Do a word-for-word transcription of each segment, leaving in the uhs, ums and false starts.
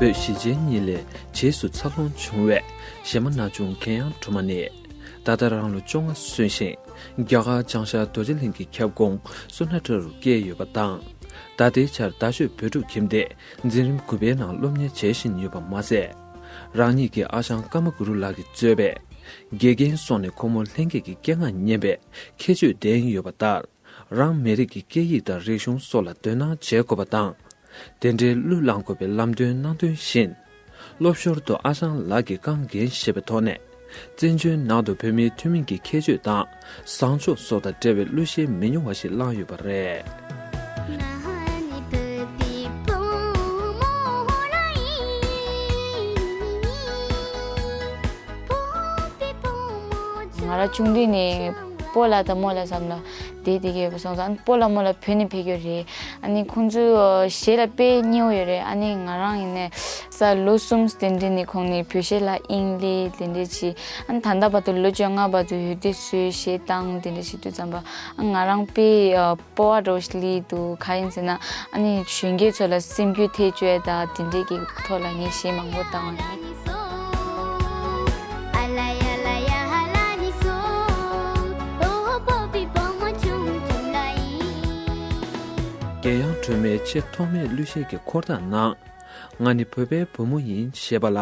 བོད་གཞིས་བྱེས་གཉིས་ལས་རྗེས་སུ་འཚར་ལོངས་བྱུང་བའི་གཞས་མ་ན་ཆུང་གན་ཡང་དྲུག་མ་ནི། ད་ལྟ་རང་ལོ་བཅོ་ལྔ་སོན་ཞིང་། རྒྱ་གར་བྱང་ཤར་རྡོ་རྗེ་གླིང་གི་ཁྱབ་ཁོངས་སོ་ན་ཊ་རུ་སྐྱེས་ཡོད་པ་དང་། ད་ལྟའི་ཆར་རྡ་ཤོད་བོད་ཕྲུག་ཁྱིམ་སྡེའི་འཛིན་རིམ་དགུ་པའི་ནང་སློབ་གཉེར་བྱེད་བཞིན་ཡོད་པ་མ་ཟད། རང་ཉིད་ཀྱི་ཨ་ཞང་ཀརྨ་གུ་རུ་ལགས་ཀྱིས་གཙོས་པའི་དགེ་རྒན་སོགས་ནས་ཁོ་མོར་ལྷན་སྐྱེས་ཀྱི་སྐད་ངག་སྙན་པའི་ཁྱད་ཆོས་ལྡན་ཡོད་པ་ལྟར། རང་མི་རིགས་ཀྱི་སྐད་ཡིག་དང་རིག་གཞུང་སོགས་ལ་དོ་སྣང་བྱེད་དགོས་པ་དང་། དེ་འདྲའི་བློས་བསླང་དགོས་པའི་ལམ་སྟོན་གནང་དོན་བཞིན། སློབ་ཞོར་དུ་ཨ་ཞང་ལགས་ཀྱིས་རྐང་འགན་བཞེས་པའི་ཐོག་ནས། བཙན་བྱོལ་ནང་དུ་བོད་མིའི་ཐུན་མིན་གྱི་ཁྱད་ཆོས་དང་བཟང་ཕྱོགས་སོགས་དང་འབྲེལ་བའི་གླུ་གཞས་མི་ཉུང་བ་ཞིག་བླངས་ཡོད་པ་རེད། ང་རང་ཆུང་དུས་ནས་སྤོ་ལགས་དང་རྨོ་ལགས་ཟེར་ནས་བསྡད་བསྡད་ཀྱི་ཡོད་པ་སོང་ཙང་། སྤོ་ལགས་རྨོ་ལགས་བོད་ནས་ཕེབས་ཡོད་རེད། ཨ་ནི་ཁོང་ཚོའི་གཞས་ལ་དཔེ་མཉེས་པོ་ཡོད་རེད། ཨ་ནི་ང་རང་ཡིན་ནའི་ས་ལོ་གསུམ་དེ་འདྲ་ནས་ཁོང་ནས་བོད་གཞས་ལ་དབྱིངས་སླེབས་དེ་འདྲ་བྱས། ཨ་ནི་ད་ལྟ་བར་དུ་ལོ་བཅོ་ལྔ་བར་དུ་ཡུལ་དུས་གསོལ་གཞས་བཏང་དེ་འདྲ་བྱེད་དུས་ཙམ་པ། ཨ་ང་རང་དཔེ་སྤོབས་པ་འདྲ་བོ་ཞིག་སླེབས་འདུག་གང་ཡིན་ཟེར་ན། ཨ་ནི་གཞོན་སྐྱེས་ཚོ་ལ་སེམས་འགུལ་ཐེབས་བཅུག་ཡས་དང་དེ་འདྲའི་གི་ཐོག་ལ་ངས་གཞས་མང་པོ་བཏང་བ་ཡིན། རྒྱལ་ཡང་སྒྲོལ་མའི་ཆེས་ཐོག་མའི་གླུ་གཞས་ཀྱི་འཁོར་ཐག་ནང་། ང་ནི་བོད་པའི་བུ་མོ་ཡིན་ཞེས་པ་ལ།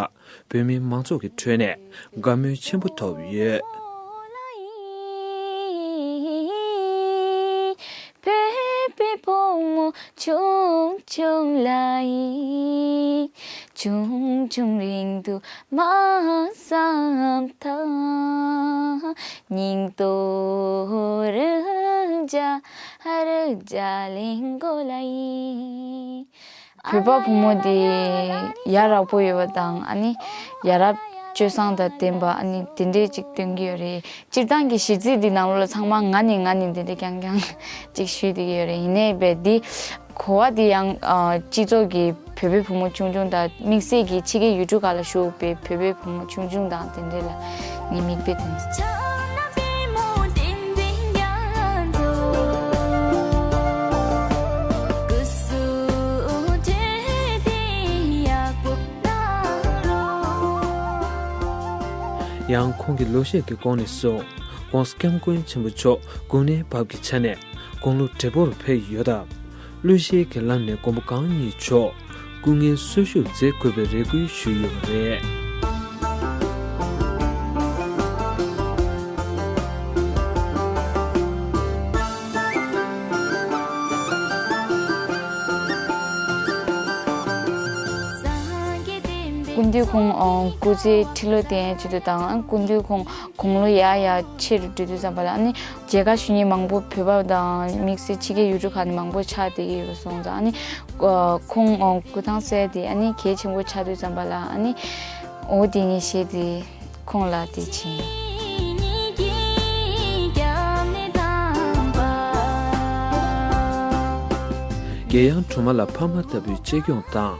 བོད་མི་མང་ཚོགས་ཀྱི་ཁྲོད་ནས་དགའ་མོས་ཆེན་པོ་ཐོབ་ཡོད། བོད་པའི་བུ་མོ་ཆུང་ཆུང་ལ་ཡིན། ཆུང་ཆུང་རིང་དུ་མ་བསམ་ཐག་སྙིང་དོ་རུ་འཇའ་རུ་འཇའ་ལེན་གོ་ལ་ཡིན། བོད་པ་བུ་མོ་དེ་ཡ་རབས་པོ་ཡོད་པ་དང་། ཨ་ནི་ཡ་རབས་སྤྱོད་བཟང་དང་ལྡན་པ། ཨ་ནི་དེ་འདྲས་ཅིག་སྟོན་གྱི་ཡོད་རེད། སྤྱིར་བཏང་གི་གཞས་ཚིག་འདི་ནང་ལོགས་ལ་ཚང་མ་ང་ནི་ང་ནི་འདི་འདྲས་རྐྱང་རྐྱང་ཅིག་ཞུས་བསྡད་ཀྱི་ཡོད་རེད། ཡིན་ནའི་བས་འདི་གོ་བ་འདི་ཡང་ཨ་སྤྱི་ཚོགས་ཀྱི་བོད་པའི་བུ་མོ་ཆུང་ཆུང་དང་། དམིགས་བསལ་གྱི་ཕྱི་རྒྱལ་ཡུལ་གྲུ་ཁག་ལ་བཞུགས་པའི་བོད་པའི་བུ་མོ་ཆུང་ཆུང་དང་དེ་འདྲས་ལ་ངས་མིག་དཔེ་དེ། ཡང་ཁོང་གི་ལོ་ཤས་ཀྱི་གོང་ནས་བཟུང་། ༸གོང་ས་༸སྐྱབས་མགོན་ཆེན་པོ་མཆོག་དགུང་ལོ་བག་གི་ཆ་ནས་དགུང་ལོ་བགྲེས་པོར་ཕེབས་ཡོད་སྟབས། གླུ་གཞས་ཀྱི་ལམ་ནས་མགོན་པོ་གང་ཉིད་མཆོག་སྐུ་ངལ་གསོ་བཞུགས་མཛད་དགོས་པའི་རེ་སྐུལ་ཞུས་ཡོད་པ་རེད། སྐུ་མདུན་ཁོང་སྐུ་ཚེ་ཁྲི་ལོ་བརྟན་ཆེད་དུ་དང་། སྐུ་མདུན་ཁོང་དགུང་ལོ་ཡར་ཡར་ཆེ་རུ་འགྲོ་དུས་ཙམ་པ་ལ། ཨ་ནི་མཇལ་ཁ་ཞུ་མཁན་མང་པོ་བོད་པ་དང་དམིགས་བསལ་ཕྱི་རྒྱལ་ཡུལ་གྲུ་ཁག་ནས་མང་པོ་ཆགས་བསྡད་ཀྱི་ཡོད་པ་སོང་ཙང་། ཨ་ནི་ཁོང་སྐུ་ཐང་གསལ་དེ་ཨ་ནི་གལ་ཆེན་པོ་ཆགས་དུས་ཙམ་པ་ལ། ཨ་ནི་འོ་དེ་ངས་གཞས་དེ་ཁོང་ལ་དེ་བྱིན། རྒྱལ་ཡང་སྒྲོལ་མ་ལ་ཕ་མ་ལྟ་བུའི་གཅེས་སྐྱོང་དང་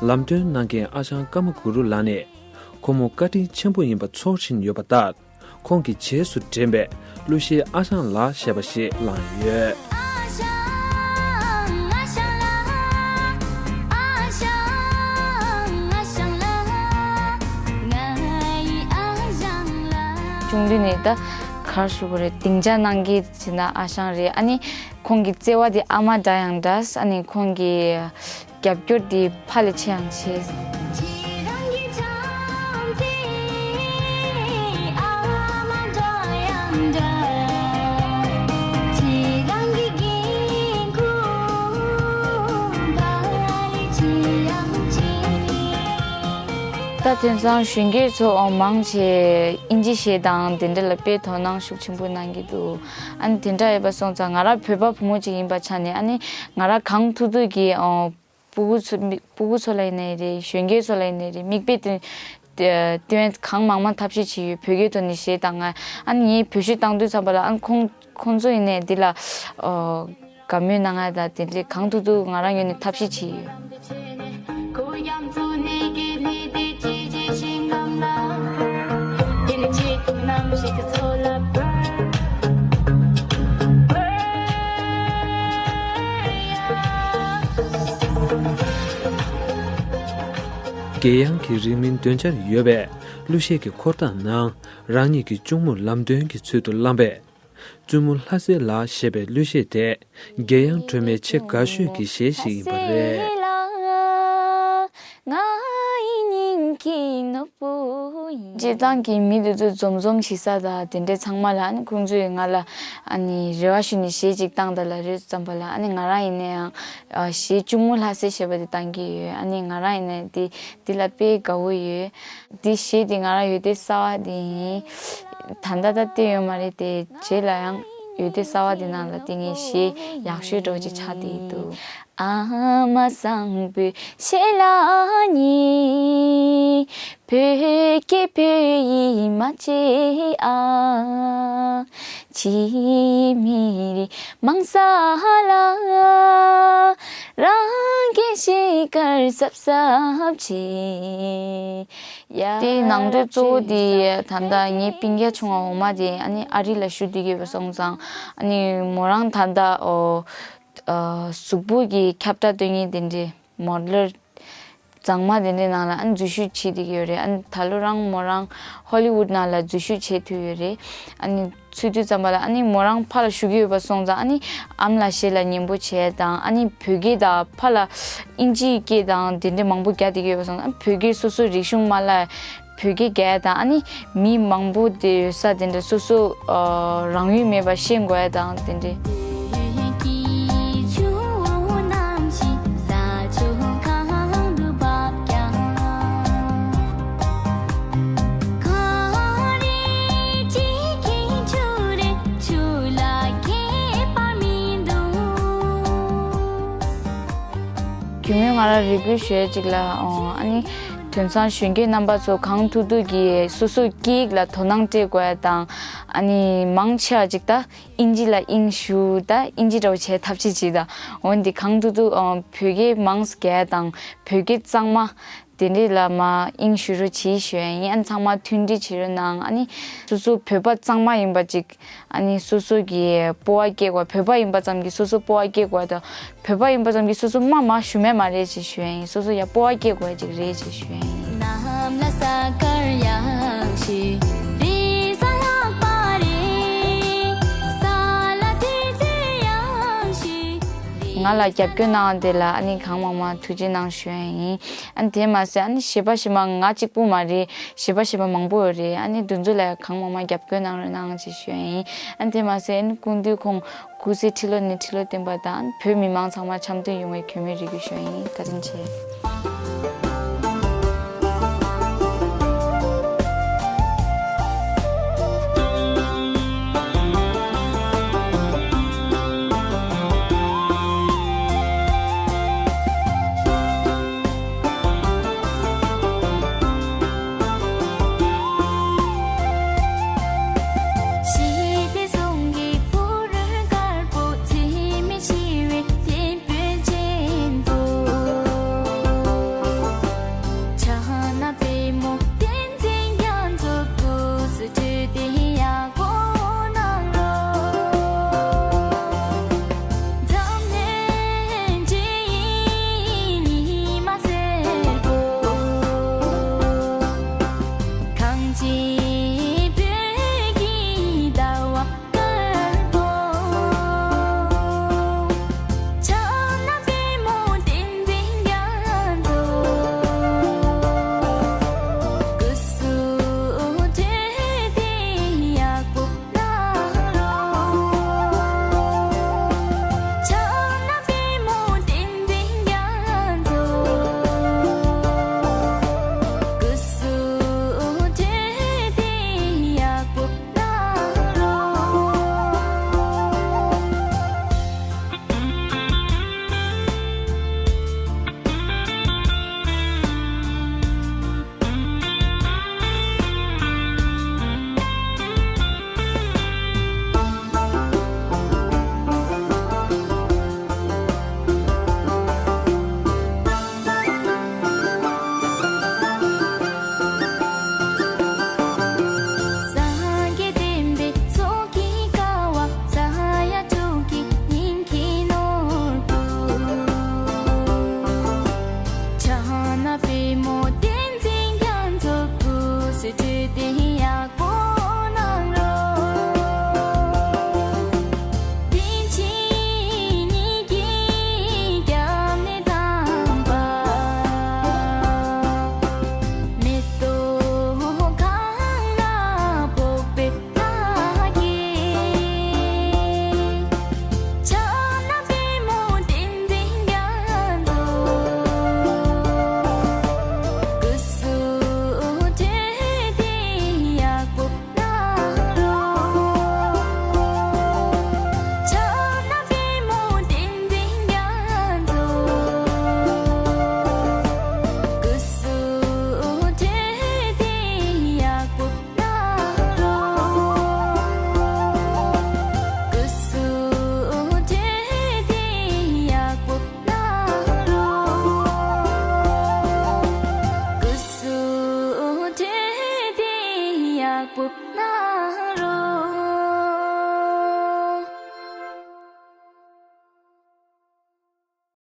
ལམ་སྟོན་གནང་མཁན་ཨ་ཞང་ཀརྨ་གུ་རུ་ལགས་ནས་ཁོ་མོ་བཀའ་དྲིན་ཆེན་པོ་ཡིན་པ་ཚོར་བཞིན་ཡོད་པ་ལྟར། ཁོང་གི་རྗེས་སུ་འདྲེན་པའི་གླུ་གཞས་ཨ་ཞང་ལགས་ཞེས་པ་ཞིག་བླངས་ཡོད། ཆུང་དུས་ནས་ད་ག་རེ་ཞུ་དགོས་རེད། སྡིངས་ཆ་གནང་མཁན་ཟེར་ན་ཨ་ཞང་རེད། ཨ་ནི་ཁོང་གི་བརྩེ་བ་དེ་ཨ་མ་འདྲ་ཡང་འདྲ། ཨ་ནི་ཁོང་གི་རྒྱབ་སྐྱོར་དེ་ཕ་ལས་ཆེ་ཡང་ཆེ། ད་དེང་སང་གཞོན་སྐྱེས་ཚོ་མང་ཆེ་ཨིན་ཇི་གཞས་དང་དེ་འདྲ་ལ་དཔེ་དོ་སྣང་ཤུགས་ཆེན་པོ་གནང་གི་འདུག་ཨ་ནི་དེ་འདྲ་ཡོད་པ་སོང་ཙང་། ང་རང་བོད་པ་བུ་མོ་གཅིག་ཡིན་པའི་ཆ་ནས། ཨ་ནི་ང་རང་གང་ཐུབ་ཐུབ་ཀྱིས་ཨོ། སྤུ་གུ་ཚོ་མི་སྤུ་གུ་ཚོ་ལ་ཡིན་ནའི་རེད། གཞོན་སྐྱེས་ཚོ་ལ་ཡིན་ནའི་རེད། མིག་དཔེ་སྟོན་སྟོན་གང་མང་མང་ཐབས་ཤེས་བྱས་ཡོད། བོད་སྐད་ཐོག་ནས་གཞས་བཏང་། ཨ་ནི་ངས་བོད་གཞས་བཏང་དུས་ཙམ་པ་ལ། ཨ་ནི་ཁོང་ཁོང་ཚོ་ཡིན་ནའི་འདི་ལ་ཨོ་དགའ་མོས་གནང་ཡ་དང་དེ་འདྲའི་གང་ཐུབ་ཐུབ་ང་རང་ངོས་ནས་ཐབས་ཤེས་བྱས་ཡོད། དགེ་དབྱངས་ཀྱི་རིང་མིན་འདོན་འཆར་ཡོད་པས། གླུ་གཞས་ཀྱི་འཁོར་ཐག་ནང་རང་ཉིད་ཀྱི་གཅུང་མོ་ལམ་སྟོན་གྱི་ཚུལ་དུ་བླངས་པས། བཙུན་མོ་ལྷ་སྲས་ལགས་ཞེས་པའི་གླུ་གཞས་དེ་དགེ་དབྱངས་སྒྲོལ་མའི་ཆེས་དགའ་ཤོས་ཀྱི་གཞས་ཤིག་ཡིན་པ་རེད། སྤྱིར་བཏང་གི་མི་དེ་ཚོ་འཛོམས་འཛོམས་བྱེད་ས་དང་དེ་འདྲའི་ཚང་མ་ལ་ཨ་ནི་ཁོང་ཚོས་ང་ལ་ཨ་ནི་རེ་བ་ཞུས་ནས་གཞས་ཅིག་བཏང་དང་ལབ་དུས་ཙམ་པ་ལ། ཨ་ནི་ང་རང་ཡིན་ན་ཡང་གཞས་གཅུང་མོ་ལྷ་སྲས་ཞེས་པ་དེ་བཏང་གི་ཡོད། ཨ་ནི་ང་རང་ཡིན་ན་དེ་འདི་ལ་དཔེ་དགའ་བོ་ཡོད། འདི་གཞས་འདི་ང་རང་འོད་སྡེར་གསར་པ་འདི་ཡིན། ད་ལྟ་ད་བལྟས་ཡོད་མ་རེད་དེ། རྗེས་ལ་ཡང་འོད་སྡེར་གསར་པ་འདི་ནང་ལ་དེ་ངས་གཞས་ཡག་ཤོས་འདྲ་བོ་ཅིག་ཆགས་བསྡད་འདུག། ཨ་མ་བཟང་པོའི་ཞལ་ལ་ཉེ། བོད་སྐད་བོད་ཡིག་མ་བརྗེད་ཨ། ཕྱིའི་མི་རིགས་མང་ས་ལ། རང་སྐད་ཤེས་ཀར་གཟབ་གཟབ་བྱེད། ཡ། དེའི་ནང་དོན་གཙོ་བོ་དེ་ད་ལྟ་ངའི་སྤུན་ཀྱག་ཆུང་བ་འོག་མ་དེ་ཨ་ནི་ཨ་རི་ལ་བཞུགས་བསྡད་ཀྱི་ཡོད་པ་སོང་ཙང་། ཨ་ནི་མོ་རང་ད་ལྟ་ཨོ། ཨ། གཟུགས་པོ་གི་ཁྱབ་བསྒྲགས་སྟོན་མཁན་དེ་འདྲའི་མོ་ཌེ་ལར་གཙང་མ་དེ་འདྲའི་ནང་ལ་ཨ་ནི་འཛུལ་ཞུགས་བྱེད་བསྡད་ཀྱི་ཡོད་རེད། ཨ་ནི་ད་ལོ་རང་མོ་རང་ཧོ་ལི་ཝུད་ནང་ལ་འཛུལ་ཞུགས་བྱེད་ཐུབ་ཡོད་རེད། ཨ་ནི་ཚུར་དུས་ཙམ་པ་ལ་ཨ་ནི་མོ་རང་ཕ་ལ་བཞུགས་ཀྱི་ཡོད་པ་སོང་ཙང་། ཨ་ནི་ཨ་མ་ལགས་གཞས་ལ་ཉན་པོ་བྱས་དང་། ཨ་ནི་བོད་སྐད་དང་ཕ་ལ་ཨིན་ཇིའི་སྐད་དང་དེ་འདྲའི་མང་པོ་རྒྱག་བསྡད་ཀྱི་ཡོད་པ་སོང་ཙང་། ཨ་ནི་བོད་སྐད་སོ་སོ་རིག་གཞུང་མ་བརླག་བོད་སྐད་རྒྱག་ཡ་དང་། ཨ་ནི་མི་མང་པོ་དེ་ཡོད་ས་དེ་འདྲ་སོ་སོ་ཨ་རང་ཡུལ་མེད་པ་ཤེས་དགོས་ཡ་དང་དེ་འདྲའི། གུས་མོས་ང་ལ་རེ་སྐུལ་ཞུ་ཡ་གཅིག་ལ། ཨ་ནི་དེང་སང་གཞོན་སྐྱེས་རྣམ་པ་ཚོ་གང་ཐུབ་ཐུབ་ཀྱིས་སོ་སོའི་སྐད་ཡིག་ལ་དོ་སྣང་སྤྲད་དགོས་ཡ་དང་། ཨ་ནི་མང་ཆེ་བ་ཅིག་ད་ཨིན་ཇི་ལ་དབྱིངས་ཞུགས། ད་ཨིན་ཇི་འདྲ་བོ་བྱེད་ཐབས་ཤིག་བྱེད་དང་། འོན་ཏེ་གང་ཐུབ་ཐུབ་ཨ་བོད་སྐད་མང་ཙམ་རྒྱག་ཡ་དང་། བོད་སྐད་གཙང་མ་དེ་འདྲས་ལ་མར་དབྱིངས་ཞུགས་རོགས་གྱིས་ཞུ་ཡ་ཡིན། ཨ་ནི་ཚང་མ་མཐུན་སྒྲིལ་བྱེད་རོགས་གནང་། ཨ་ནི་སོ་སོ་བོད་པ་གཙང་མ་ཡིན་པ་ཅིག། ཨ་ནི་སོ་སོ་གི་སྤོབས་པ་སྐྱེ་དགོས། བོད་པ་ཡིན་པ་ཙམ་གྱིས་སོ་སོ་སྤོབས་པ་སྐྱེ་དགོས་དང་། བོད་པ་ཡིན་པ་ཙམ་གྱིས་སོ་སོ་དམའ་མ་ཞུ་མེད་མ་རེད་ཅེས་ཞུ་ཡ་ཡིན། སོ་སོ་ཡ་སྤོབས་པ་སྐྱེ་དགོས་ཅིག་རེད་ཅེས་ཞུ་ཡ་ཡིན། ང་ལ་རྒྱབ་སྐྱོར་གནང་བ་དེ་ལ་ཨ་ནི་གང་མང་མང་ཐུགས་རྗེ་གནང་ཞུ་ཡ་ཡིན། ཨ་ནི་དེ་མ་ཟད་ཨ་ནི་གཞས་པ་གཞས་མ་ང་གཅིག་པུ་མ་རེད། གཞས་པ་གཞས་མ་མང་པོ་ཡོད་རེད། ཨ་ནི་དེ་ཚོ་ལ་གང་མང་མང་རྒྱབ་སྐྱོར་གནང་རོགས་གནང་ཅེས་ཞུ་ཡ་ཡིན། ཨ་ནི་དེ་མ་ཟད་ཨ་ནི་སྐུ་མདུན་ཁོང་སྐུ་ཚེ་ཁྲི་ལོ་ནས་ཁྲི་ལོ་བརྟན་པ་དང་། བོད་མི་མང་ཚང་མ་འཆམ་མཐུན་ཡོང་བའི་གུས་མོས་རེ་སྐུལ་ཞུ་ཡ་ཡིན། བཀའ་དྲིན་ཆེ། པུ། ན།